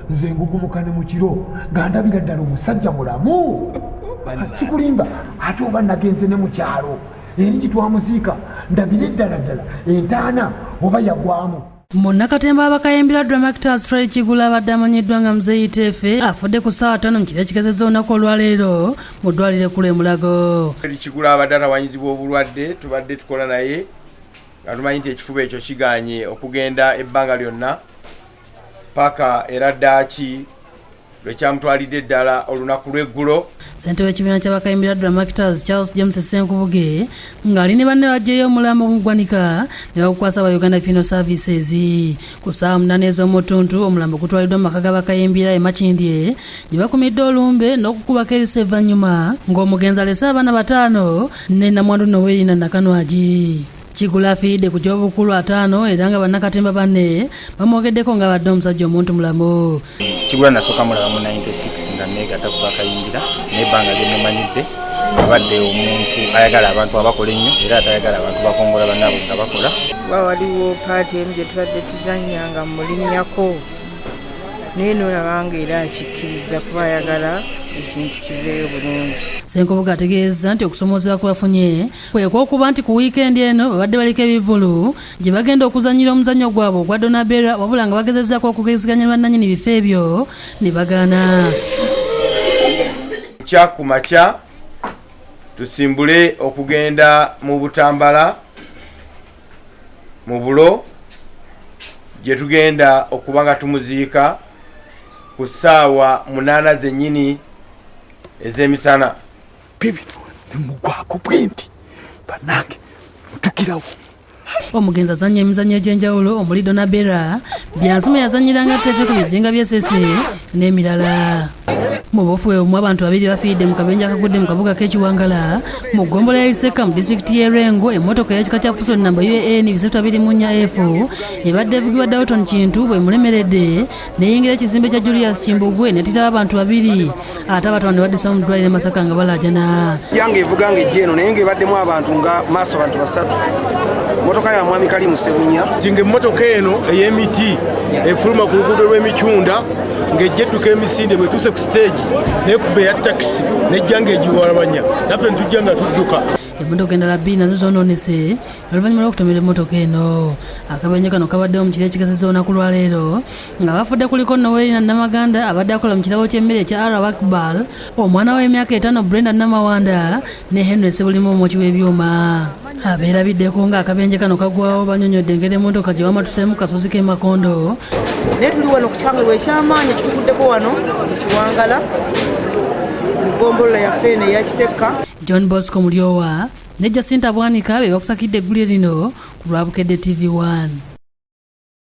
Nze ngugumuka ne mu kiro nga ndabira ddala omusajja mulamu, sikulimba. Ate oba nagenze ne mu kyalo eri gitwamuziika, ndabire ddala ddala entaana oba yagwamu. Munnakatemba w'abakayimbira Dramactors Fred Kigula abadde amanyiddwa nga Muzeeyi Teefe afudde ku ssaawa 5 mu kiro ekigezezza olunaku olwaleero mu ddwaliro ekkulu e Mulago. Fred Kigula abadde atawanyizibwa obulwadde, tubadde tukola naye nga tumanyi nti ekifuba ekyo kiganye okugenda ebbanga lyonna paka era ddaaki lwe kyamutwalidde ddala olunaku lw'eggulo. Ssentebe w'ekibiina ky'abakayimbira Dramactors Charles James Ssenkubuge ng'ali ne banne baggyeyo omulambo mu ggwanika ne bagukwasa aba Uganda Funeral Services. Ku ssaawa 8 ez'omu ttuntu omulambo gutwaliddwa mu maka g'abakayimbira e Makindye gye bakumidde olumbe n'okukubako eriso evvannyuma, ng'omugenzi alese abaana bataano ne namwandu Nowerina Nakanwagi. Kigula afiiridde ku gy'obukulu 50 era nga bannakatemba banne bamwogeddeko ng'abadde omusajja omuntu mulamu. Kigula nasooka mulaba mu 96 nga neegatta ku bakayimbira, n'ebbanga lye mumanyidde abadde omuntu ayagala abantu abakola ennyo era atayagala abantu bakongola bannaabwe nga bakola. Kuba waliwo part emu gye tubadde tuzannya nga mulinnyako, naye nolaba nga era akikkiriza kuba ayagala ekintu kiveeyo bulungi. Ssenkubuge ategeeza nti okusomoozebwa kwe bafunye kwe kw'okuba nti ku wiikendi eno babadde baliko ebivvulu gye bagenda okuzannyira omuzannyo gwabwe ogwa Donabera, wabula nga bagezezzaako okugezeganya bannannyini bifo ebyo ne bagaana. Kya ku makya tusimbule okugenda mu Butambala mu Bulo gye tugenda okuba nga tumuziika ku ssaawa 8 zennyini ez'emisana. Bibino nemugwako bwe nti bannange mutukirawo. Omugenzi azannya emizannyo egy'enjawulo omuli Donabera, Byanzima, yazannyiranga Tefe ku bizinga by'Essese n'emirala. Mu bufu bwe bumu, abantu babiri bafiiridde mu kabenje akagudde mu kabuga k'Ekiwangala mu ggombolola ya Iseka mu disitulikiti y'e Lwengo. Emmotoka ey'ekika kya Fuso namba UAN 324 F ebadde evugibwa Dalton Kintu bwemulemeredde neyingira ekizimbe kya Julius Kimbugwe netirawo abantu babiri, ate abataano ne baddusibwa mu ddwaliro e Masaka nga balaajana. Yange evuga nga ejja eno, naye ng'ebaddemu abantu nga maaso abantu basatu, motoka ya mwami Kalimu Sebunya. Nti ng'emmotoka eno ey'emiti efuluma ku luguudo lw'Emicunda ng'ejja edduka emisinde, bwetuuse ku siteegi nekuba eya takisi nejja ng'egiwalabanya, naffe ntujja nga tudduka. Emmotoka endala bbiri nazo zoonoonese oluvannyuma lw'okutomera emmotoka eno. Akabenje kano kabaddewo mu kiro ekigezezza olunaku lwaleero, nga bafudde kuliko Nowerina Namaganda abadde akola mu kirabo ky'emmere ekya Arab Akbal, omwana w'emyaka 5 Brenda Namawanda ne Henry Sebulimu omwoki w'ebyuma. Abeerabiddeko ng'akabenje kano kagwawo banyonyodde engeri emmotoka gye wamatuseemu ku kasozi k'e Makondo. Naye tuli wano ku kyangalwa ekyamaanyi ekituguddeko wano mu Kiwangala mu ggombolola yaffe eno eya Kisekka. John Bosco Mulyowa ne Jacinta Bwanika be bakusakidde eggulire lino ku lwa Bukedde TV 1.